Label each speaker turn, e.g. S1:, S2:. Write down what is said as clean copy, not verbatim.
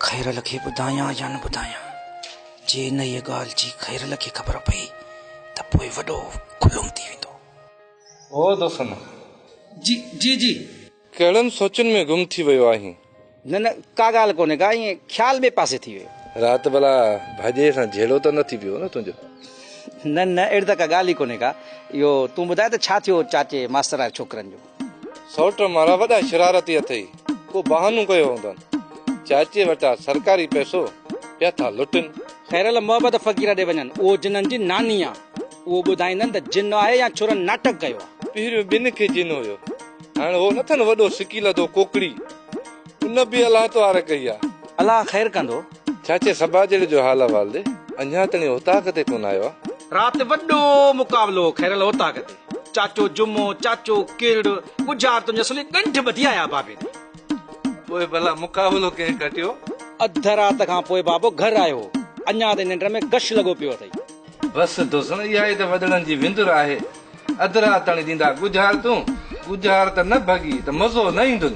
S1: خيرل کي ٻڌايان يا نه ٻڌايان؟ جي انهيء ڳالهه جي خيرل کي خبر پئي ته پوء وڏو کلم ٿي ويندو.
S2: او دوسن!
S1: جي جي جي.
S2: ڪهڙن سوچن ۾ گم ٿي ويو آهين؟
S1: نه نه ڪا ڳالهه ڪونهي ڪا ائين خيال ٻئي پاسي ٿي ويو.
S2: رات ڀلا ڀاڄي سان جهيڙو ته نه ٿي پيو نه تنهنجو؟
S1: نه نه اهڙي ته ڪا ڳالهه ئي ڪونهي ڪا. اهو تون ٻڌاء ته ڇا ٿيو چاچي ماستر واري ڇوڪرن جو؟
S2: سئوٽ مارا وڏا شرارتي اٿئي، ڪو بهانو ڪيو هوندن. چاچي وٽان سرڪاري پئسو پيا ٿا لٽن.
S1: خيرل محبت فقير ڏي وڃن، اهو جنن جي ناني آ. اهو ٻڌائيندن ته جن آهي يا ڇورن ناٽڪ ڪيو آ.
S2: پهريون ٻن کي جن هيو، هاڻ هو نٿن وڏو سڪي لڌو ڪوڪڙي، ان به الله توهار ڪئي آ.
S1: الله خير ڪندو.
S2: چاچي سٻاجهڙي جو حال احوال ڏي، اڃا تڻي اوطاق تي ڪونه آيو آ.
S1: رات وڏو مقابلو هو خيرل اوطاق تي. چاچو جمعو، چاچو ڪرڙ، ڳجهار تنهنجي اصلي ڳنڍ ٻڌي آيا بابي تي.
S2: پوء ڀلا مقابلو ڪنهن کٽيو؟
S1: اڌ رات کان پوء بابو گهر آيو هو. اڃا تائين ننڊ ۾ غش لڳو پيو اٿئي.
S2: بس دوسڻ اها ئي ته وڏڙن جي وندر آهي. اڌ رات تاڻي ڏيندا ڳجهارتون، ڳجهارت نه ڀڳي ته مزو نه ايندن.